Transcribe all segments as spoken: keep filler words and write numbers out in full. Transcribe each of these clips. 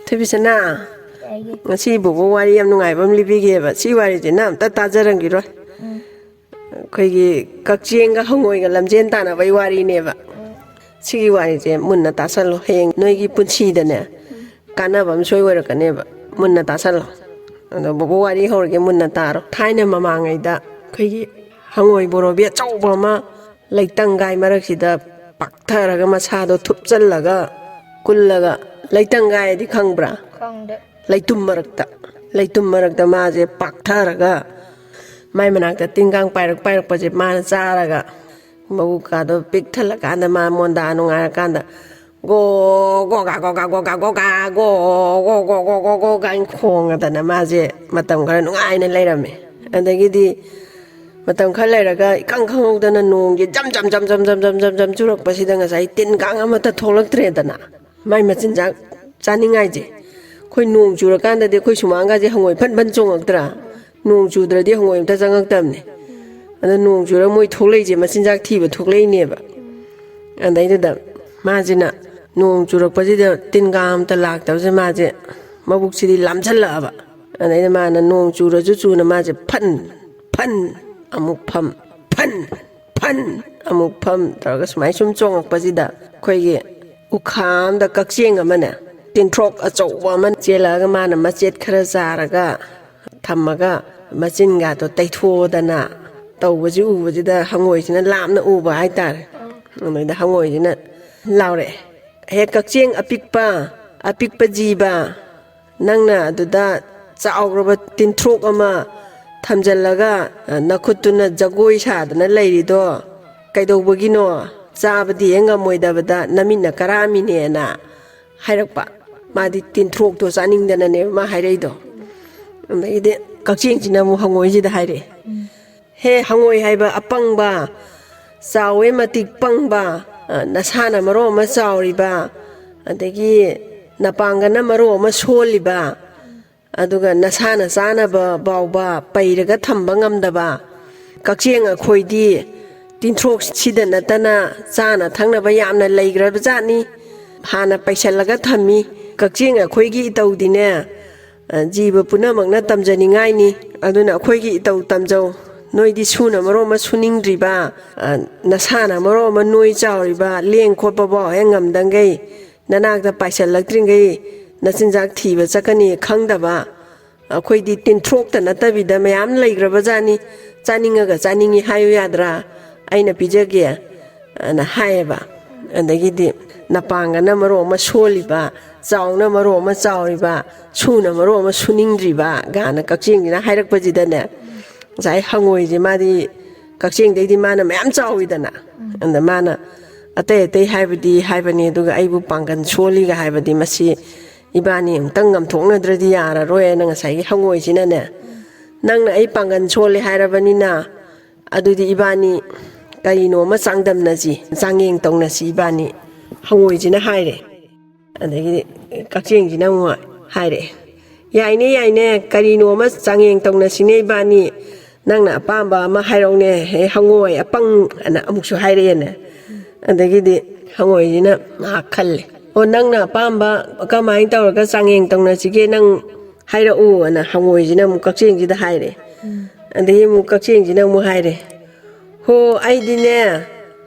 ꯊꯣꯏꯕꯤꯁꯅꯥ, ꯉꯁꯤ ꯕꯣꯕꯣ ꯋꯥꯔꯤ ꯌꯥꯝ ꯅꯨꯡꯉꯥꯏꯕ ꯑꯃ ꯂꯤꯕꯤꯒꯦꯕ꯫ ꯁꯤ ꯋꯥꯔꯤꯁꯦ ꯅꯪ ꯑꯝꯇ ꯇꯥꯖꯔꯝꯈꯤꯔꯣꯏ꯫ ꯑꯩꯈꯣꯏꯒꯤ ꯀꯛꯆꯦꯡꯒ ꯍꯪꯉꯣꯏꯒ ꯂꯝꯖꯦꯟ ꯇꯥꯟꯅꯕꯒꯤ ꯋꯥꯔꯤꯅꯦꯕ꯫ ꯁꯤꯒꯤ ꯋꯥꯔꯤꯁꯦ ꯃꯨꯟꯅ ꯇꯥꯁꯜꯂꯣ, ꯍꯌꯦꯡ ꯅꯣꯏꯒꯤ ꯄꯨꯟꯁꯤꯗꯅꯦ ꯀꯥꯟꯅꯕ ꯑꯃ ꯁꯣꯏ ꯑꯣꯏꯔꯛꯀꯅꯦꯕ꯫ ꯃꯨꯟꯅ ꯇꯥꯁꯜꯂꯣ꯫ ꯑꯗꯣ ꯕꯣꯕꯣ ꯋꯥꯔꯤ ꯍꯧꯔꯒꯦ, ꯃꯨꯟꯅ ꯇꯥꯔꯣ꯫ ꯊꯥꯏꯅ ꯃꯃꯥꯡꯉꯩꯗ ꯑꯩꯈꯣꯏꯒꯤ ꯍꯪꯉꯣꯏ ꯕꯣꯔꯣꯕꯤ ꯑꯆꯧꯕ ꯑꯃ ꯂꯩꯇꯪꯒꯥꯏ ꯃꯔꯛꯁꯤꯗ ꯄꯥꯛꯊꯔꯒ, ꯃꯁꯥꯗꯣ ꯊꯨꯞꯆꯜꯂꯒ, ꯀꯨꯜꯂꯒ, ꯂꯩꯇꯪꯒꯥꯏ ꯍꯥꯏꯗꯤ ꯈꯪꯕ꯭ꯔꯥ? ꯈꯪꯗꯦ꯫ ꯂꯩꯇꯨꯝ ꯃꯔꯛꯇ, ꯂꯩꯇꯨꯝ ꯃꯔꯛꯇ ꯃꯥꯁꯦ ꯄꯥꯛꯊꯔꯒ, ꯃꯥꯏ ꯃꯅꯥꯛꯇ ꯇꯤꯟ ꯀꯥꯡ ꯄꯥꯏꯔꯛ ꯄꯥꯏꯔꯛꯄꯁꯦ ꯃꯥꯅ ꯆꯥꯔꯒ, ꯃꯕꯨꯛꯀꯥꯗꯣ ꯄꯤꯛ ꯊꯜꯂꯀꯥꯟꯗ, ꯃꯥ ꯃꯣꯟꯗꯥ ꯅꯨꯡꯉꯥꯏꯔꯀꯥꯟꯗ, "ꯒꯣ, ꯒꯣꯒꯥ, ꯒꯣꯒꯥ, ꯒꯣꯒꯥ, ꯒꯣꯒꯥ, ꯒꯣ, ꯒꯣ, ꯒꯣ, ꯒꯣ, ꯒꯣ, ꯒꯣ" ꯀꯥꯏꯅ ꯈꯣꯡꯉꯗꯅ ꯃꯥꯁꯦ ꯃꯇꯝ ꯈꯔ ꯅꯨꯡꯉꯥꯏꯅ ꯂꯩꯔꯝꯃꯦ꯫ ꯑꯗꯒꯤꯗꯤ ꯃꯇꯝ ꯈꯔ ꯂꯩꯔꯒ ꯏꯈꯪ ꯈꯪꯍꯧꯗꯅ ꯅꯣꯡꯁꯦ ꯖꯝ ꯖꯝ ꯖꯝ ꯖꯝ ꯖꯝ ꯖꯝ ꯖꯝ ꯖꯝ ꯆꯨꯔꯛꯄꯁꯤꯗ ꯉꯁꯥꯏ ꯇꯤꯟ ꯀꯥꯡ ꯑꯃꯠꯇ ꯊꯣꯛꯂꯛꯇ꯭ꯔꯦꯗꯅ꯫ ꯃꯥꯏ ꯃꯆꯤꯟꯖꯥꯛ ꯆꯥꯅꯤꯡꯉꯥꯏꯁꯦ꯫ ꯑꯩꯈꯣꯏ ꯅꯣꯡ ꯆꯨꯔꯀꯥꯟꯗꯗꯤ ꯑꯩꯈꯣꯏ ꯁꯨꯃꯥꯡꯒꯥꯁꯦ ꯍꯪꯉꯣꯏ ꯐꯟ ꯐꯟ ꯆꯣꯡꯉꯛꯇ꯭ꯔꯥ? ꯅꯣꯡ ꯆꯨꯗ꯭ꯔꯗꯤ ꯍꯪꯉꯣꯏ ꯑꯝꯇ ꯆꯪꯉꯛꯇꯕꯅꯦ꯫ ꯑꯗꯣ ꯅꯣꯡ ꯆꯨꯔ ꯃꯣꯏ ꯊꯣꯛꯂꯛꯏꯁꯦ ꯃꯆꯤꯟꯖꯥꯛ ꯊꯤꯕ ꯊꯣꯛꯂꯛꯏꯅꯦꯕ꯫ ꯑꯗꯩꯗꯨꯗ ꯃꯥꯁꯤꯅ ꯅꯣꯡ ꯆꯨꯔꯛꯄꯁꯤꯗ ꯇꯤꯟ ꯀꯥꯡ ꯑꯝꯇ ꯂꯥꯛꯇꯕꯁꯤꯗ ꯃꯥꯁꯦ ꯃꯕꯨꯛꯁꯤꯗꯤ ꯂꯥꯝꯁꯤꯜꯂꯛꯑꯕ꯫ ꯑꯗꯩꯗ ꯃꯥꯅ ꯅꯣꯡ ꯆꯨꯔꯁꯨ ꯆꯨꯅ ꯃꯥꯁꯦ ꯐꯟ ꯐꯟ ꯑꯃꯨꯛ ꯐꯝ, ꯐꯟ ꯐꯟ ꯑꯃꯨꯛ ꯐꯝ ꯇꯧꯔꯒ ꯁꯨꯃꯥꯏꯅ ꯁꯨꯝ ꯆꯣꯡꯉꯛꯄꯁꯤꯗ ꯑꯩꯈꯣꯏꯒꯤ ꯎꯈꯥ ꯑꯃꯗ ꯀꯛꯆꯦꯡ ꯑꯃꯅꯦ, ꯇꯤꯟꯊ꯭ꯔꯣꯛ ꯑꯆꯧꯕ ꯑꯃ ꯆꯦꯜꯂꯛꯑꯒ ꯃꯥꯅ ꯃꯆꯦꯠ ꯈꯔ ꯆꯥꯔꯒ ꯊꯝꯃꯒ ꯃꯆꯤꯟꯒꯥꯗꯣ ꯇꯩꯊꯣꯛꯑꯗꯅ ꯇꯧꯕꯁꯤ ꯎꯕꯁꯤꯗ ꯍꯪꯉꯣꯏꯁꯤꯅ ꯂꯥꯞꯅ ꯎꯕ ꯍꯥꯏꯇꯥꯔꯦ꯫ ꯑꯗꯩꯗ ꯍꯪꯉꯣꯏꯁꯤꯅ ꯂꯥꯎꯔꯛꯑꯦ, "ꯍꯦ ꯀꯛꯆꯦꯡ ꯑꯄꯤꯛꯄ, ꯑꯄꯤꯛꯄ ꯖꯤꯕ, ꯅꯪꯅ ꯑꯗꯨꯗ ꯆꯥꯎꯈ꯭ꯔꯕ ꯇꯤꯟꯊ꯭ꯔꯣꯛ ꯑꯃ ꯊꯝꯖꯤꯜꯂꯒ, ꯑ, ꯅꯈꯨꯠꯇꯨꯅ ꯖꯒꯣꯏ ꯁꯥꯗꯅ ꯂꯩꯔꯤꯗꯣ ꯀꯩꯗꯧꯕꯒꯤꯅꯣ? ꯆꯥꯕꯗꯤ ꯍꯦꯛ ꯉꯝꯃꯣꯏꯗꯕꯗ ꯅꯃꯤꯠꯅ ꯀꯔꯥꯝꯃꯤꯅꯦꯅ" ꯍꯥꯏꯔꯛꯄ꯫ ꯃꯥꯗꯤ ꯇꯤꯟꯊ꯭ꯔꯣꯛꯇꯣ ꯆꯥꯅꯤꯡꯗꯅꯅꯦꯕ ꯃꯥ ꯍꯥꯏꯔꯛꯏꯗꯣ꯫ ꯑꯗꯒꯤꯗꯤ ꯀꯛꯆꯦꯡꯁꯤꯅ ꯑꯃꯨꯛ ꯍꯪꯉꯣꯏꯁꯤꯗ ꯍꯥꯏꯔꯛꯑꯦ, "ꯍꯦ ꯍꯪꯉꯣꯏ ꯍꯥꯏꯕ ꯑꯄꯪꯕ, ꯆꯥꯎꯋꯦ ꯃꯇꯤꯛ ꯄꯪꯕ, ꯑ, ꯅꯁꯥꯅ ꯃꯔꯣꯟ ꯑꯃ ꯆꯥꯎꯔꯤꯕ, ꯑꯗꯒꯤ ꯅꯄꯥꯡꯒꯜꯅ ꯃꯔꯣꯟ ꯑꯃ ꯁꯣꯜꯂꯤꯕ, ꯑꯗꯨꯒ ꯅꯁꯥꯅ ꯆꯥꯅꯕ ꯐꯥꯎꯕ ꯄꯩꯔꯒ ꯊꯝꯕ ꯉꯝꯗꯕ ꯀꯛꯆꯦꯡ ꯑꯩꯈꯣꯏꯗꯤ ꯇꯤꯟꯊ꯭ꯔꯣꯛꯁꯤꯗ ꯅꯠꯇꯅ ꯆꯥꯅ ꯊꯛꯅꯕ ꯌꯥꯝꯅ ꯂꯩꯈ꯭ꯔꯕꯖꯥꯠꯅꯤ꯫ ꯍꯥꯟꯅ ꯄꯩꯁꯜꯂꯒ ꯊꯝꯃꯤ, ꯀꯛꯆꯦꯡ ꯑꯩꯈꯣꯏꯒꯤ ꯏꯇꯧꯗꯤꯅꯦ, ꯑ, ꯖꯤꯕ ꯄꯨꯝꯅꯃꯛꯅ ꯇꯝꯖꯅꯤꯡꯉꯥꯏꯅꯤ꯫ ꯑꯗꯨꯅ ꯑꯩꯈꯣꯏꯒꯤ ꯏꯇꯧ ꯇꯝꯖꯧ꯫ ꯅꯣꯏꯗꯤ ꯁꯨꯅ ꯃꯔꯣꯝ ꯑꯃ ꯁꯨꯅꯤꯡꯗ꯭ꯔꯤꯕ, ꯑ, ꯅꯁꯥꯅ ꯃꯔꯣꯝ ꯑꯃ ꯅꯣꯏ ꯆꯥꯎꯔꯤꯕ, ꯂꯦꯡ ꯈꯣꯠꯄꯐꯥꯎ ꯍꯦꯛ ꯉꯝꯗꯉꯩ, ꯅꯅꯥꯛꯇ ꯄꯥꯏꯁꯤꯜꯂꯛꯇ꯭ꯔꯤꯉꯩ ꯅꯆꯤꯟꯖꯥꯛ ꯊꯤꯕ ꯆꯠꯀꯅꯤ ꯈꯪꯗꯕ, ꯑꯩꯈꯣꯏꯗꯤ ꯇꯤꯟꯊ꯭ꯔꯣꯛꯇ ꯅꯠꯇꯕꯤꯗ ꯃꯌꯥꯝ ꯂꯩꯈ꯭ꯔꯕ ꯖꯥꯠꯅꯤ꯫ ꯆꯥꯅꯤꯡꯉꯒ ꯆꯥꯅꯤꯡꯉꯤ ꯍꯥꯏꯌꯨ ꯌꯥꯗ꯭ꯔꯥ? ꯑꯩꯅ ꯄꯤꯖꯒꯦ, ꯑꯅ ꯍꯥꯏꯌꯦꯕ꯫ ꯑꯗꯒꯤꯗꯤ ꯅꯄꯥꯡꯒꯜꯅ ꯃꯔꯣꯟ ꯑꯃ ꯁꯣꯜꯂꯤꯕ, ꯆꯥꯎꯅ ꯃꯔꯣꯟ ꯑꯃ ꯆꯥꯎꯔꯤꯕ, ꯁꯨꯅ ꯃꯔꯣꯟ ꯑꯃ ꯁꯨꯅꯤꯡꯗ꯭ꯔꯤꯕ, ꯒꯥꯅ ꯀꯛꯆꯦꯡꯁꯤꯅ ꯍꯥꯏꯔꯛꯄꯁꯤꯗꯅꯦ, ꯉꯁꯥꯏ ꯍꯪꯉꯣꯏꯁꯦ ꯃꯥꯗꯤ ꯀꯛꯆꯦꯡꯗꯩꯗꯤ ꯃꯥꯅ ꯃꯌꯥꯝ ꯆꯥꯎꯋꯤꯗꯅ꯫ ꯑꯗ ꯃꯥꯅ ꯑꯇꯩ ꯑꯇꯩ ꯍꯥꯏꯕꯗꯤ ꯍꯥꯏꯕꯅꯤ, ꯑꯗꯨꯒ ꯑꯩꯕꯨ ꯄꯥꯡꯒꯜ ꯁꯣꯜꯂꯤꯒ ꯍꯥꯏꯕꯗꯤ ꯃꯁꯤ ꯏꯕꯥꯅꯤ ꯑꯃꯨꯛꯇꯪ ꯉꯝꯊꯣꯛꯅꯗ꯭ꯔꯗꯤ ꯌꯥꯔꯔꯣꯏꯅ ꯉꯁꯥꯏꯒꯤ ꯍꯪꯉꯣꯏꯁꯤꯅꯅꯦ, "ꯅꯪꯅ ꯑꯩ ꯄꯥꯡꯒꯜ ꯁꯣꯜꯂꯦ ꯍꯥꯏꯔꯕꯅꯤꯅ, ꯑꯗꯨꯗꯤ ꯏꯕꯥꯅꯤ ꯀꯔꯤꯅꯣ ꯑꯃ ꯆꯥꯡꯗꯝꯅꯁꯤ, ꯆꯥꯡꯌꯦꯡ ꯇꯧꯅꯁꯤ ꯏꯕꯥꯅꯤ", ꯍꯪꯉꯣꯏꯁꯤꯅ ꯍꯥꯏꯔꯦ꯫ ꯑꯗꯒꯤꯗꯤ ꯀꯛꯆꯦꯡꯁꯤꯅ ꯑꯃꯨꯛ ꯍꯥꯏꯔꯛꯑꯦ, "ꯌꯥꯏꯅꯦ, ꯌꯥꯏꯅꯦ, ꯀꯔꯤꯅꯣ ꯑꯃ ꯆꯥꯡꯌꯦꯡ ꯇꯧꯅꯁꯤꯅꯦ ꯏꯕꯥꯅꯤ, ꯅꯪꯅ ꯑꯄꯥꯝꯕ ꯑꯃ ꯍꯥꯏꯔꯛꯎꯅꯦ, ꯍꯦ ꯍꯪꯉꯣꯏ ꯑꯄꯪ", ꯑꯅ ꯑꯃꯨꯛꯁꯨ ꯍꯥꯏꯔꯛꯑꯦꯅꯦ꯫ ꯑꯗꯒꯤꯗꯤ ꯍꯪꯉꯣꯏꯁꯤꯅ ꯉꯥꯏꯍꯥꯛ ꯈꯜꯂꯦ, "ꯑꯣ, ꯅꯪꯅ ꯑꯄꯥꯝꯕ ꯀꯃꯥꯏꯅ ꯇꯧꯔꯒ ꯆꯥꯡꯌꯦꯡ ꯇꯧꯅꯁꯤꯒꯦ, ꯅꯪ ꯍꯥꯏꯔꯛꯎ", ꯑꯅ ꯍꯪꯉꯣꯏꯁꯤꯅ ꯑꯃꯨꯛ ꯀꯛꯆꯦꯡꯁꯤꯗ ꯍꯥꯏꯔꯦ꯫ ꯑꯗꯒꯤ ꯑꯃꯨꯛ ꯀꯛꯆꯦꯡꯁꯤꯅ ꯑꯃꯨꯛ ꯍꯥꯏꯔꯦ, "ꯍꯣ, ꯑꯩꯗꯤꯅꯦ,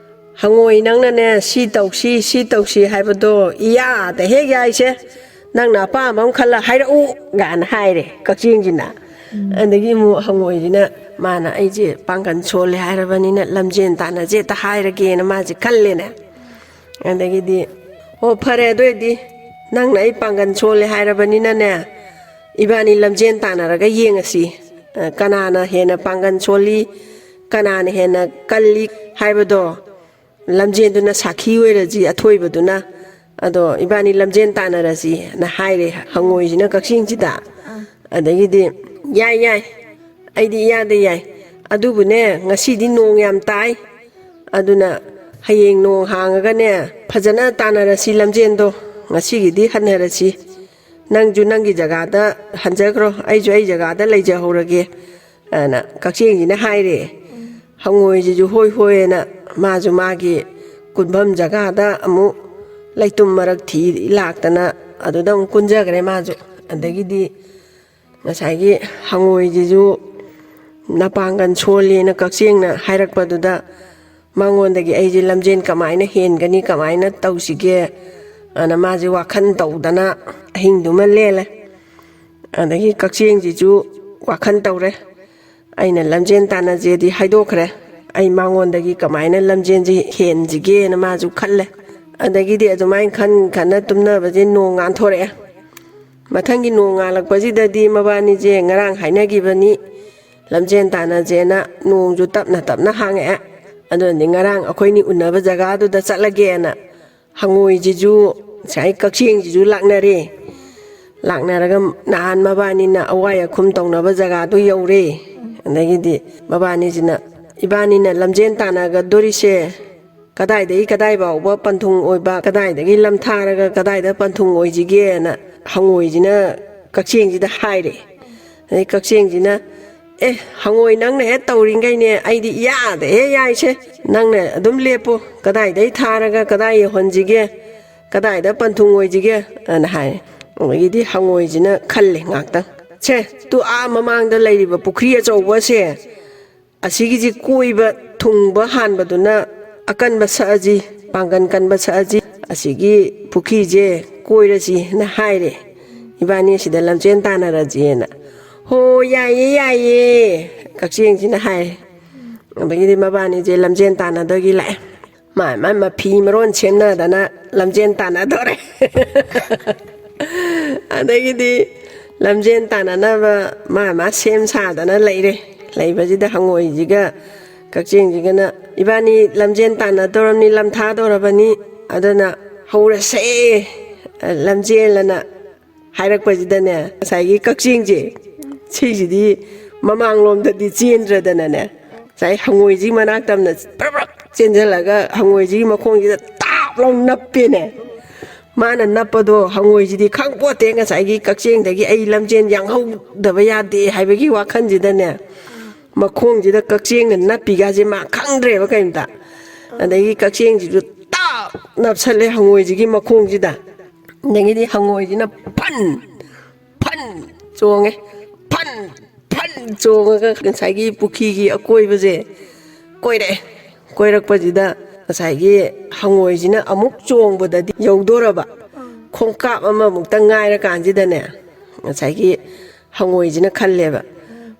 ꯍꯪꯉꯣꯏ, ꯅꯪꯅꯅꯦ ꯁꯤ ꯇꯧꯁꯤ, ꯁꯤ ꯇꯧꯁꯤ ꯍꯥꯏꯕꯗꯣ ꯏꯌꯥꯗ ꯍꯦꯛ ꯌꯥꯏꯁꯦ, ꯅꯪꯅ ꯑꯄꯥꯝꯕ ꯑꯃ ꯈꯜꯂ ꯍꯥꯏꯔꯛꯎ", ꯒꯥꯅ ꯍꯥꯏꯔꯦ ꯀꯛꯆꯦꯡꯁꯤꯅ꯫ ꯑꯗꯒꯤ ꯑꯃꯨꯛ ꯍꯪꯉꯣꯏꯁꯤꯅ, ꯃꯥꯅ "ꯑꯩꯁꯦ ꯄꯥꯡꯒꯜ ꯁꯣꯜꯂꯦ ꯍꯥꯏꯔꯕꯅꯤꯅ ꯂꯝꯖꯦꯟ ꯇꯥꯟꯅꯁꯦ ꯍꯦꯛꯇ ꯍꯥꯏꯔꯒꯦꯅ" ꯃꯥꯁꯦ ꯈꯜꯂꯦꯅꯦ꯫ ꯑꯗꯒꯤꯗꯤ, "ꯑꯣ, ꯐꯔꯦ, ꯑꯗꯨ ꯑꯣꯏꯔꯗꯤ ꯅꯪꯅ ꯑꯩ ꯄꯥꯡꯒꯜ ꯁꯣꯜꯂꯦ ꯍꯥꯏꯔꯕꯅꯤꯅꯅꯦ, ꯏꯕꯥꯅꯤ ꯂꯝꯖꯦꯟ ꯇꯥꯟꯅꯔꯒ ꯌꯦꯡꯉꯁꯤ꯫ ꯑ, ꯀꯅꯥꯅ ꯍꯦꯟꯅ ꯄꯥꯡꯒꯜ ꯁꯣꯜꯂꯤ, ꯀꯅꯥꯅ ꯍꯦꯟꯅ ꯀꯜꯂꯤ ꯍꯥꯏꯕꯗꯣ ꯂꯝꯖꯦꯟꯗꯨꯅ ꯁꯥꯈꯤ ꯑꯣꯏꯔꯁꯤ, ꯑꯊꯣꯏꯕꯗꯨꯅ꯫ ꯑꯗꯣ ꯏꯕꯥꯅꯤ ꯂꯝꯖꯦꯟ ꯇꯥꯟꯅꯔꯁꯤꯅ" ꯍꯥꯏꯔꯦ ꯍꯪꯉꯣꯏꯁꯤꯅ ꯀꯛꯆꯦꯡꯁꯤꯗ꯫ ꯑꯗꯒꯤꯗꯤ, "ꯌꯥꯏ, ꯌꯥꯏ, ꯑꯩꯗꯤ ꯏꯌꯥꯗ ꯌꯥꯏ꯫ ꯑꯗꯨꯕꯨꯅꯦ, ꯉꯁꯤꯗꯤ ꯅꯣꯡ ꯌꯥꯝ ꯇꯥꯏ꯫ ꯑꯗꯨꯅ ꯍꯌꯦꯡ ꯅꯣꯡ ꯍꯥꯡꯉꯒꯅꯦ, ꯐꯖꯅ ꯇꯥꯟꯅꯔꯁꯤ ꯂꯝꯖꯦꯟꯗꯣ꯫ ꯉꯁꯤꯒꯤꯗꯤ ꯍꯟꯅꯔꯁꯤ꯫ ꯅꯪꯁꯨ ꯅꯪꯒꯤ ꯖꯒꯥꯗ ꯍꯟꯖꯈ꯭ꯔꯣ, ꯑꯩꯁꯨ ꯑꯩ ꯖꯒꯥꯗ ꯂꯩꯖꯍꯧꯔꯒꯦ", ꯑꯅ ꯀꯛꯆꯦꯡꯁꯤꯅ ꯍꯥꯏꯔꯦ꯫ ꯍꯪꯉꯣꯏꯁꯤꯁꯨ ꯍꯣꯏ ꯍꯣꯏꯅ ꯃꯥꯁꯨ ꯃꯥꯒꯤ ꯀꯨꯟꯐꯝ ꯖꯒꯥꯗ ꯑꯃꯨꯛ ꯂꯩꯇꯨꯝ ꯃꯔꯛ ꯊꯤ ꯂꯥꯛꯇꯅ ꯑꯗꯨꯗ ꯑꯃꯨꯛ ꯀꯨꯟꯖꯈ꯭ꯔꯦ ꯃꯥꯁꯨ꯫ ꯑꯗꯒꯤꯗꯤ ꯉꯁꯥꯏꯒꯤ ꯍꯪꯉꯣꯏꯁꯤꯁꯨ ꯅꯄꯥꯡꯒꯜ ꯁꯣꯜꯂꯦꯅ ꯀꯛꯆꯦꯡꯅ ꯍꯥꯏꯔꯛꯄꯗꯨꯗ, ꯃꯉꯣꯟꯗꯒꯤ ꯑꯩꯁꯦ ꯂꯝꯖꯦꯟ ꯀꯃꯥꯏꯅ ꯍꯦꯟꯒꯅꯤ, ꯀꯃꯥꯏꯅ ꯇꯧꯁꯤꯒꯦ ꯑꯅ ꯃꯥꯁꯦ ꯋꯥꯈꯜ ꯇꯧꯗꯅ ꯑꯍꯤꯡꯗꯨꯃ ꯂꯦꯜꯂꯦ꯫ ꯑꯗꯒꯤ ꯀꯛꯆꯦꯡꯁꯤꯁꯨ ꯋꯥꯈꯜ ꯇꯧꯔꯦ, ꯑꯩꯅ ꯂꯝꯖꯦꯟ ꯇꯥꯟꯅꯁꯦꯗꯤ ꯍꯥꯏꯗꯣꯛꯈ꯭ꯔꯦ, ꯑꯩ ꯃꯉꯣꯟꯗꯒꯤ ꯀꯃꯥꯏꯅ ꯂꯝꯖꯦꯟꯁꯦ ꯍꯦꯟꯁꯤꯒꯦꯅ ꯃꯥꯁꯨ ꯈꯜꯂꯦ꯫ ꯑꯗꯒꯤꯗꯤ ꯑꯗꯨꯃꯥꯏꯅ ꯈꯟ ꯈꯟꯅ ꯇꯨꯝꯅꯕꯁꯦ ꯅꯣꯡ ꯉꯥꯟꯊꯣꯔꯛꯑꯦ꯫ ꯃꯊꯪꯒꯤ ꯅꯣꯡ ꯉꯥꯜꯂꯛꯄꯁꯤꯗꯗꯤ ꯃꯕꯥꯅꯤꯁꯦ ꯉꯔꯥꯡ ꯍꯥꯏꯅꯈꯤꯕꯅꯤ ꯂꯝꯖꯦꯟ ꯇꯥꯟꯅꯁꯦꯅ, ꯅꯣꯡꯁꯨ ꯇꯞꯅ ꯇꯞꯅ ꯍꯥꯡꯉꯛꯑꯦ꯫ ꯑꯗꯨꯅꯗꯤ ꯉꯔꯥꯡ ꯑꯩꯈꯣꯏꯅꯤ ꯎꯅꯕ ꯖꯒꯥꯗꯨꯗ ꯆꯠꯂꯒꯦꯅ ꯍꯪꯉꯣꯏꯁꯤꯁꯨ ꯉꯁꯥꯏ ꯀꯛꯆꯦꯡꯁꯤꯁꯨ ꯂꯥꯛꯅꯔꯦ꯫ ꯂꯥꯛꯅꯔꯒ ꯅꯍꯥꯟ ꯃꯕꯥꯅꯤꯅ ꯑꯋꯥꯏ ꯑꯈꯨꯝ ꯇꯧꯅꯕ ꯖꯒꯥꯗꯨ ꯌꯧꯔꯦ꯫ ꯑꯗꯒꯤꯗꯤ ꯃꯕꯥꯅꯤꯁꯤꯅ, "ꯏꯕꯥꯅꯤꯅ ꯂꯝꯖꯦꯟ ꯇꯥꯟꯅꯒꯗꯣꯔꯤꯁꯦ ꯀꯗꯥꯏꯗꯒꯤ ꯀꯗꯥꯏ ꯐꯥꯎꯕ ꯄꯟꯊꯨꯡ ꯑꯣꯏꯕ, ꯀꯗꯥꯏꯗꯒꯤ ꯂꯝꯊꯥꯔꯒ ꯀꯗꯥꯏꯗ ꯄꯟꯊꯨꯡ ꯑꯣꯏꯁꯤꯒꯦꯅ" ꯍꯪꯉꯣꯏꯁꯤꯅ ꯀꯛꯆꯦꯡꯁꯤꯗ ꯍꯥꯏꯔꯦ꯫ ꯑꯗꯩ ꯀꯛꯆꯦꯡꯁꯤꯅ, "ꯑꯦ, ꯍꯪꯉꯣꯏ, ꯅꯪꯅ ꯍꯦꯛ ꯇꯧꯔꯤꯈꯩꯅꯦ ꯑꯩꯗꯤ ꯏꯌꯥꯗ ꯍꯦꯛ ꯌꯥꯏꯁꯦ, ꯅꯪꯅ ꯑꯗꯨꯝ ꯂꯦꯞꯄꯣ, ꯀꯗꯥꯏꯗꯩ ꯊꯥꯔꯒ ꯀꯗꯥꯏ ꯌꯧꯍꯟꯁꯤꯒꯦ, ꯀꯗꯥꯏꯗ ꯄꯟꯊꯨꯡ ꯑꯣꯏꯁꯤꯒꯦ?" ꯑꯅ ꯍꯥꯏꯔꯦ꯫ ꯑꯗꯒꯤꯗꯤ ꯍꯪꯉꯣꯏꯁꯤꯅ ꯈꯜꯂꯦ ꯉꯥꯛꯇꯪ, "ꯁꯦ, ꯇꯨ ꯑꯥ ꯃꯃꯥꯡꯗ ꯂꯩꯔꯤꯕ ꯄꯨꯈ꯭ꯔꯤ ꯑꯆꯧꯕꯁꯦ, ꯑꯁꯤꯒꯤꯁꯤ ꯀꯣꯏꯕ ꯊꯨꯡꯕ ꯍꯥꯟꯕꯗꯨꯅ ꯑꯀꯟꯕ ꯁꯛꯑꯁꯤ, ꯄꯥꯡꯒꯟ ꯀꯟꯕ ꯁꯛꯑꯁꯤ, ꯑꯁꯤꯒꯤ ꯄꯨꯈ꯭ꯔꯤꯁꯦ ꯀꯣꯏꯔꯁꯤꯅ ꯍꯥꯏꯔꯦ, ꯏꯕꯥꯅꯤ ꯁꯤꯗ ꯂꯝꯖꯦꯟ ꯇꯥꯟꯅꯔꯁꯦꯅ"꯫ "ꯍꯣ, ꯌꯥꯏꯌꯦ, ꯌꯥꯏꯌꯦ", ꯀꯛꯆꯦꯡꯁꯤꯅ ꯍꯥꯏꯔꯦ꯫ ꯑꯗꯒꯤꯗꯤ ꯃꯕꯥꯅꯤꯁꯦ ꯂꯝꯖꯦꯟ ꯇꯥꯟꯅꯗꯣꯏꯒꯤ ꯂꯥꯛꯑꯦ꯫ ꯃꯥ ꯃꯥ ꯃꯐꯤ ꯃꯔꯣꯟ ꯁꯦꯝꯅꯗꯅ ꯂꯝꯖꯦꯟ ꯇꯥꯟꯅꯗꯣꯔꯦ꯫ ꯑꯗꯒꯤꯗꯤ ꯂꯝꯖꯦꯟ ꯇꯥꯟꯅꯅꯕ ꯃꯥ ꯃꯥ ꯁꯦꯝ ꯁꯥꯗꯅ ꯂꯩꯔꯦ꯫ ꯂꯩꯕꯁꯤꯗ ꯍꯪꯉꯣꯏꯁꯤꯒ ꯀꯛꯆꯦꯡꯁꯤꯒꯅ, "ꯏꯕꯥꯅꯤ ꯂꯝꯖꯦꯟ ꯇꯥꯟꯅꯗꯧꯔꯕꯅꯤ, ꯂꯝꯊꯥꯗꯧꯔꯕꯅꯤ, ꯑꯗꯨꯅ ꯍꯧꯔꯁꯦ ꯂꯝꯖꯦꯜ" ꯑꯅ ꯍꯥꯏꯔꯛꯄꯁꯤꯗꯅꯦ, ꯉꯁꯥꯏꯒꯤ ꯀꯛꯆꯦꯡꯁꯦ ꯁꯤꯁꯤꯗꯤ ꯃꯃꯥꯡꯂꯣꯝꯗꯗꯤ ꯆꯦꯟꯗ꯭ꯔꯗꯅꯅꯦ, ꯉꯁꯥꯏ ꯍꯪꯉꯣꯏꯁꯤ ꯃꯅꯥꯛ ꯇꯝꯅ ꯄ꯭ꯔꯞ ꯄ꯭ꯔꯞ ꯆꯦꯟꯁꯤꯜꯂꯒ ꯍꯪꯉꯣꯏꯁꯤꯒꯤ ꯃꯈꯣꯡꯁꯤꯗ ꯇꯥꯞ ꯂꯥꯎ ꯅꯞꯄꯦꯅꯦ꯫ ꯃꯥꯅ ꯅꯞꯄꯗꯣ ꯍꯪꯉꯣꯏꯁꯤꯗꯤ ꯈꯪꯄꯣꯠꯇꯦ, ꯉꯁꯥꯏꯒꯤ ꯀꯛꯆꯦꯡꯗꯒꯤ ꯑꯩ ꯂꯝꯖꯦꯟ ꯌꯥꯡꯍꯧꯗꯕ ꯌꯥꯗꯦ ꯍꯥꯏꯕꯒꯤ ꯋꯥꯈꯜꯁꯤꯗꯅꯦ, ꯃꯈꯣꯡꯁꯤꯗ ꯀꯛꯆꯦꯡꯅ ꯅꯞꯄꯤꯒꯥꯁꯦ ꯃꯥ ꯈꯪꯗ꯭ꯔꯦꯕ ꯀꯩꯝꯇ꯫ ꯑꯗꯒꯤ ꯀꯛꯆꯦꯡꯁꯤꯁꯨ ꯇꯥꯞ ꯅꯞꯁꯜꯂꯦ ꯍꯪꯉꯣꯏꯁꯤꯒꯤ ꯃꯈꯣꯡꯁꯤꯗ꯫ ꯑꯗꯒꯤꯗꯤ ꯍꯪꯉꯣꯏꯁꯤꯅ ꯐꯟ ꯐꯟ ꯆꯣꯡꯉꯦ꯫ ꯐꯟ ꯐꯟ ꯆꯣꯡꯉꯒ ꯉꯁꯥꯏꯒꯤ ꯄꯨꯈ꯭ꯔꯤꯒꯤ ꯑꯀꯣꯏꯕꯁꯦ ꯀꯣꯏꯔꯛꯑꯦ꯫ ꯀꯣꯏꯔꯛꯄꯁꯤꯗ ꯉꯁꯥꯏꯒꯤ ꯍꯪꯉꯣꯏꯁꯤꯅ ꯑꯃꯨꯛ ꯆꯣꯡꯕꯗꯗꯤ ꯌꯧꯗꯣꯔꯕ, ꯈꯣꯡꯀꯥꯞ ꯑꯃꯃꯨꯛꯇ ꯉꯥꯏꯔꯀꯥꯟꯁꯤꯗꯅꯦ, ꯉꯁꯥꯏꯒꯤ ꯍꯪꯉꯣꯏꯁꯤꯅ ꯈꯜꯂꯦꯕ,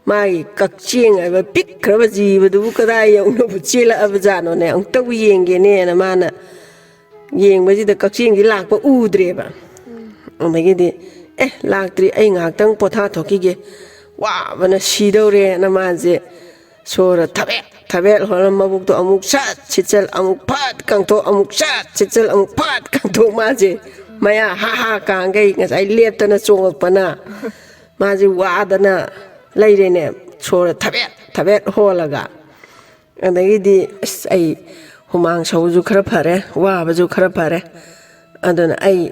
ꯃꯥꯒꯤ ꯀꯛꯆꯦꯡ ꯍꯥꯏꯕ ꯄꯤꯛꯈ꯭ꯔꯕ ꯖꯤꯕꯗꯨꯕꯨ ꯀꯗꯥꯏ ꯌꯧꯅꯕꯨ ꯆꯦꯜꯂꯛꯑꯕ ꯖꯥꯠꯅꯣꯅꯦ, ꯑꯃꯨꯛꯇꯕꯨ ꯌꯦꯡꯒꯦꯅꯦꯅ ꯃꯥꯅ ꯌꯦꯡꯕꯁꯤꯗ ꯀꯛꯆꯦꯡꯗꯤ ꯂꯥꯛꯄ ꯎꯗ꯭ꯔꯦꯕ꯫ ꯑꯗꯒꯤꯗꯤ, "ꯑꯦ, ꯂꯥꯛꯇ꯭ꯔꯤ, ꯑꯩ ꯉꯥꯏꯍꯥꯛꯇꯪ ꯄꯣꯊꯥ ꯊꯣꯛꯈꯤꯒꯦ, ꯋꯥꯕꯅ ꯁꯤꯗꯧꯔꯦꯅ" ꯃꯥꯁꯦ ꯁꯣꯔ ꯊꯕꯦꯠ ꯊꯕꯦꯠ ꯍꯣꯜꯂ ꯃꯕꯨꯛꯇꯣ ꯑꯃꯨꯛ ꯁꯠ ꯁꯤꯠꯆꯜ, ꯑꯃꯨꯛ ꯐꯠ ꯀꯪꯊꯣꯛ, ꯑꯃꯨꯛ ꯁꯠ ꯁꯤꯠꯆꯜ, ꯑꯃꯨꯛ ꯐꯠ ꯀꯪꯊꯣꯛ꯫ ꯃꯥꯁꯦ ꯃꯌꯥ ꯍꯥ ꯍꯥ ꯀꯥꯡꯈꯩ ꯉꯁꯥꯏ ꯂꯦꯞꯇꯅ ꯆꯣꯡꯉꯛꯄꯅ ꯃꯥꯁꯦ ꯋꯥꯗꯅ ꯂꯩꯔꯦꯅꯦ, ꯁꯣꯔ ꯊꯕꯦꯠ ꯊꯕꯦꯠ ꯍꯣꯜꯂꯒ꯫ ꯑꯗꯒꯤꯗꯤ, "ꯑꯁ, ꯑꯩ ꯍꯨꯃꯥꯡ ꯁꯧꯕꯁꯨ ꯈꯔ ꯐꯔꯦ, ꯋꯥꯕꯁꯨ ꯈꯔ ꯐꯔꯦ, ꯑꯗꯨꯅ ꯑꯩ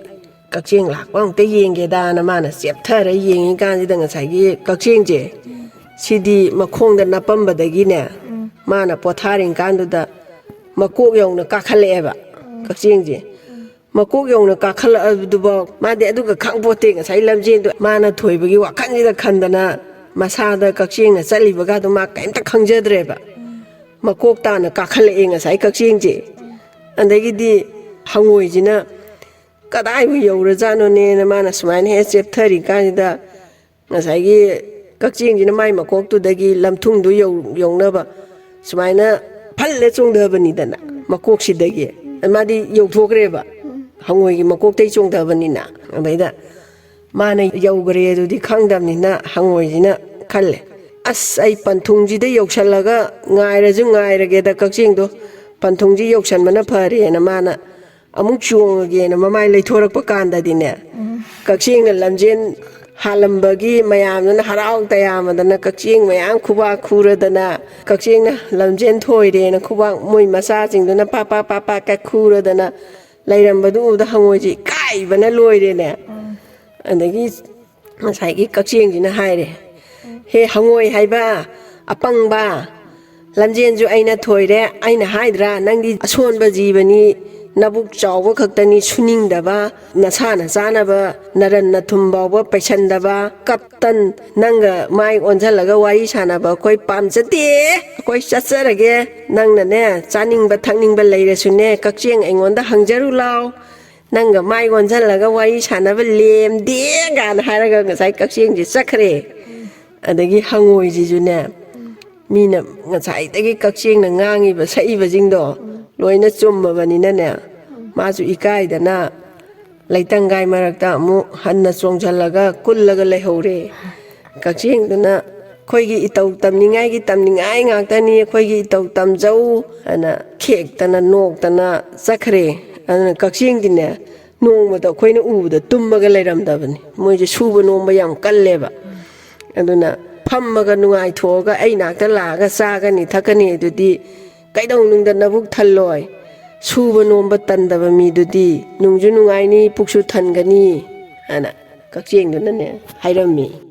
ꯀꯛꯆꯦꯡ ꯂꯥꯛꯄ ꯑꯃꯨꯛꯇ ꯌꯦꯡꯒꯦꯗꯥꯅ" ꯃꯥꯅ ꯆꯦꯞꯊꯔ ꯌꯦꯡꯉꯤꯀꯥꯟꯁꯤꯗ ꯉꯁꯥꯏꯒꯤ ꯀꯛꯆꯦꯡꯁꯦ, ꯁꯤꯗꯤ ꯃꯈꯣꯡꯗ ꯅꯞꯄꯝꯕꯗꯒꯤꯅꯦ, ꯃꯥꯅ ꯄꯣꯊꯥꯔꯤꯀꯥꯟꯗꯨꯗ ꯃꯀꯣꯛ ꯌꯧꯅ ꯀꯥꯈꯠꯂꯛꯑꯦꯕ ꯀꯛꯆꯦꯡꯁꯦ꯫ ꯃꯀꯣꯛ ꯌꯧꯅ ꯀꯥꯈꯠꯂꯛꯑꯕꯗꯨꯐꯥꯎ ꯃꯥꯗꯤ ꯑꯗꯨꯒ ꯈꯪꯄꯣꯠꯇꯦ꯫ ꯉꯁꯥꯏ ꯂꯝꯖꯦꯟꯗꯣ ꯃꯥꯅ ꯊꯣꯏꯕꯒꯤ ꯋꯥꯈꯜꯁꯤꯗ ꯈꯟꯗꯅ ꯃꯁꯥꯗ ꯀꯛꯆꯦꯡꯅ ꯆꯠꯂꯤꯕꯒꯗꯣ ꯃꯥ ꯀꯔꯤꯝꯇ ꯈꯪꯖꯗ꯭ꯔꯦꯕ꯫ ꯃꯀꯣꯛ ꯇꯥꯅ ꯀꯥꯈꯠꯂꯛꯑꯦ ꯉꯁꯥꯏ ꯀꯛꯆꯦꯡꯁꯦ꯫ ꯑꯗꯒꯤꯗꯤ ꯍꯪꯉꯣꯏꯁꯤꯅ ꯀꯗꯥꯏꯕꯨ ꯌꯧꯔꯖꯥꯠꯅꯣꯅꯦꯅ ꯃꯥꯅ ꯁꯨꯃꯥꯏꯅ ꯍꯦꯛ ꯆꯦꯞꯊꯔꯤꯀꯥꯟꯁꯤꯗ, ꯉꯁꯥꯏꯒꯤ ꯀꯛꯆꯦꯡꯁꯤꯅ ꯃꯥꯏ ꯃꯀꯣꯛꯇꯨꯗꯒꯤ ꯂꯝꯊꯨꯡꯗꯨ ꯌꯧ-, ꯌꯧꯅꯕ ꯁꯨꯃꯥꯏꯅ ꯐꯜꯂ ꯆꯣꯡꯊꯕꯅꯤꯗꯅ, ꯃꯀꯣꯛꯁꯤꯗꯒꯤ꯫ ꯃꯥꯗꯤ ꯌꯧꯊꯣꯛꯈ꯭ꯔꯦꯕ, ꯍꯪꯉꯣꯏꯒꯤ ꯃꯀꯣꯛꯇꯩ ꯆꯣꯡꯊꯕꯅꯤꯅ꯫ ꯑꯗꯩꯗ ꯃꯥꯅ ꯌꯧꯈ꯭ꯔꯦ ꯑꯗꯨꯗꯤ ꯈꯪꯗꯕꯅꯤꯅ ꯍꯪꯉꯣꯏꯁꯤꯅ ꯈꯜꯂꯦ, "ꯑꯁ, ꯑꯩ ꯄꯟꯊꯨꯡꯁꯤꯗ ꯌꯧꯁꯜꯂꯒ ꯉꯥꯏꯔꯁꯨ ꯉꯥꯏꯔꯒꯦꯗ ꯀꯛꯆꯦꯡꯗꯣ, ꯄꯟꯊꯨꯡꯁꯤ ꯌꯧꯁꯟꯕꯅ ꯐꯔꯦꯅ" ꯃꯥꯅ ꯑꯃꯨꯛ ꯆꯣꯡꯉꯒꯦꯅ ꯃꯃꯥꯏ ꯂꯩꯊꯣꯔꯛꯄ ꯀꯥꯟꯗꯗꯤꯅꯦ, ꯀꯛꯆꯦꯡꯅ ꯂꯝꯖꯦꯟ ꯍꯥꯜꯂꯝꯕꯒꯤ ꯃꯌꯥꯝꯗꯨꯅ ꯍꯔꯥꯎ ꯇꯌꯥꯝꯗꯅ ꯀꯛꯆꯦꯡ ꯃꯌꯥꯝ ꯈꯨꯕꯥꯛ ꯈꯨꯔꯗꯅ, ꯀꯛꯆꯦꯡꯅ ꯂꯝꯖꯦꯟ ꯊꯣꯏꯔꯦꯅ ꯈꯨꯕꯥꯛ ꯃꯣꯏ ꯃꯆꯥꯁꯤꯡꯗꯨꯅ ꯄꯥꯛ ꯄꯥꯛ ꯄꯥꯛ ꯄꯥꯛ ꯀꯥꯏ ꯈꯨꯔꯗꯅ ꯂꯩꯔꯝꯕꯗꯨ ꯎꯕꯗ ꯍꯪꯉꯣꯏꯁꯦ ꯏꯀꯥꯏꯕꯅ ꯂꯣꯏꯔꯦꯅꯦ꯫ ꯑꯗꯒꯤ ꯉꯁꯥꯏꯒꯤ ꯀꯛꯆꯦꯡꯁꯤꯅ ꯍꯥꯏꯔꯦ, "ꯍꯦ ꯍꯪꯉꯣꯏ ꯍꯥꯏꯕ ꯑꯄꯪꯕ, ꯂꯝꯖꯦꯟꯁꯨ ꯑꯩꯅ ꯊꯣꯏꯔꯦ, ꯑꯩꯅ ꯍꯥꯏꯗ꯭ꯔꯥ ꯅꯪꯗꯤ ꯑꯁꯣꯟꯕ ꯖꯤꯕꯅꯤ, ꯅꯕꯨꯛ ꯆꯥꯎꯕ ꯈꯛꯇꯅꯤ ꯁꯨꯅꯤꯡꯗꯕ, ꯅꯁꯥꯅ ꯆꯥꯅꯕ ꯅꯔꯟ ꯅꯊꯨꯝ ꯐꯥꯎꯕ ꯄꯩꯁꯟꯗꯕ ꯀꯞꯇꯟ, ꯅꯪꯒ ꯃꯥꯏ ꯑꯣꯟꯁꯤꯜꯂꯒ ꯋꯥꯔꯤ ꯁꯥꯟꯅꯕ ꯑꯩꯈꯣꯏ ꯄꯥꯝꯖꯗꯦ꯫ ꯑꯩꯈꯣꯏ ꯆꯠꯆꯔꯒꯦ꯫ ꯅꯪꯅꯅꯦ, ꯆꯥꯅꯤꯡꯕ ꯊꯛꯅꯤꯡꯕ ꯂꯩꯔꯁꯨꯅꯦ, ꯀꯛꯆꯦꯡ ꯑꯩꯉꯣꯟꯗ ꯍꯪꯖꯔꯨ ꯂꯥꯎ꯫ ꯅꯪꯒ ꯃꯥꯏ ꯑꯣꯟꯁꯤꯜꯂꯒ ꯋꯥꯔꯤ ꯁꯥꯟꯅꯕ ꯂꯦꯝꯗꯦ ꯀꯥꯏꯅ ꯍꯥꯏꯔꯒ ꯉꯁꯥꯏ ꯀꯛꯆꯦꯡꯁꯦ ꯆꯠꯈ꯭ꯔꯦ꯫ ꯑꯗꯒꯤ ꯍꯪꯉꯣꯏꯁꯤꯁꯨꯅꯦ, ꯃꯤꯅ ꯉꯁꯥꯏꯗꯒꯤ ꯀꯛꯆꯦꯡꯅ ꯉꯥꯡꯉꯤꯕ ꯁꯛꯏꯕꯁꯤꯡꯗꯣ ꯂꯣꯏꯅ ꯆꯨꯝꯃꯕꯅꯤꯅꯅꯦ, ꯃꯥꯁꯨ ꯏꯀꯥꯏꯗꯅ ꯂꯩꯇꯪꯒꯥꯏ ꯃꯔꯛꯇ ꯑꯃꯨꯛ ꯍꯟꯅ ꯆꯣꯡꯁꯤꯜꯂꯒ ꯀꯨꯜꯂꯒ ꯂꯩꯍꯧꯔꯦ꯫ ꯀꯛꯆꯦꯡꯗꯨꯅ ꯑꯩꯈꯣꯏꯒꯤ ꯏꯇꯧ ꯇꯝꯅꯤꯡꯉꯥꯏꯒꯤ ꯇꯝꯅꯤꯡꯉꯥꯏ ꯉꯥꯛꯇꯅꯤ, ꯑꯩꯈꯣꯏꯒꯤ ꯏꯇꯧ ꯇꯝꯖꯧ ꯍꯥꯏꯅ ꯈꯦꯛꯇꯅ ꯅꯣꯛꯇꯅ ꯆꯠꯈ꯭ꯔꯦ꯫ ꯑꯗꯨꯅ ꯀꯛꯆꯦꯡꯗꯤꯅꯦ, ꯅꯣꯡꯃꯗ ꯑꯩꯈꯣꯏꯅ ꯎꯕꯗ ꯇꯨꯝꯃꯒ ꯂꯩꯔꯝꯗꯕꯅꯤ꯫ ꯃꯣꯏꯁꯦ ꯁꯨꯕ ꯅꯣꯝꯕ ꯌꯥꯝ ꯀꯜꯂꯦꯕ꯫ ꯑꯗꯨꯅ ꯐꯝꯃꯒ ꯅꯨꯡꯉꯥꯏꯊꯣꯛꯑꯒ ꯑꯩ ꯅꯥꯛꯇ ꯂꯥꯛꯑꯒ ꯆꯥꯒꯅꯤ ꯊꯛꯀꯅꯤ ꯑꯗꯨꯗꯤ ꯀꯩꯗꯧꯅꯨꯡꯗ ꯅꯕꯨꯛ ꯊꯜꯂꯣꯏ꯫ ꯁꯨꯕ ꯅꯣꯝꯕ ꯇꯟꯗꯕ ꯃꯤꯗꯨꯗꯤ ꯅꯨꯡꯁꯨ ꯅꯨꯡꯉꯥꯏꯅꯤ, ꯄꯨꯛꯁꯨ ꯊꯟꯒꯅꯤ ꯍꯥꯏꯅ ꯀꯛꯆꯦꯡꯗꯨꯅꯅꯦ ꯍꯥꯏꯔꯝꯃꯤ꯫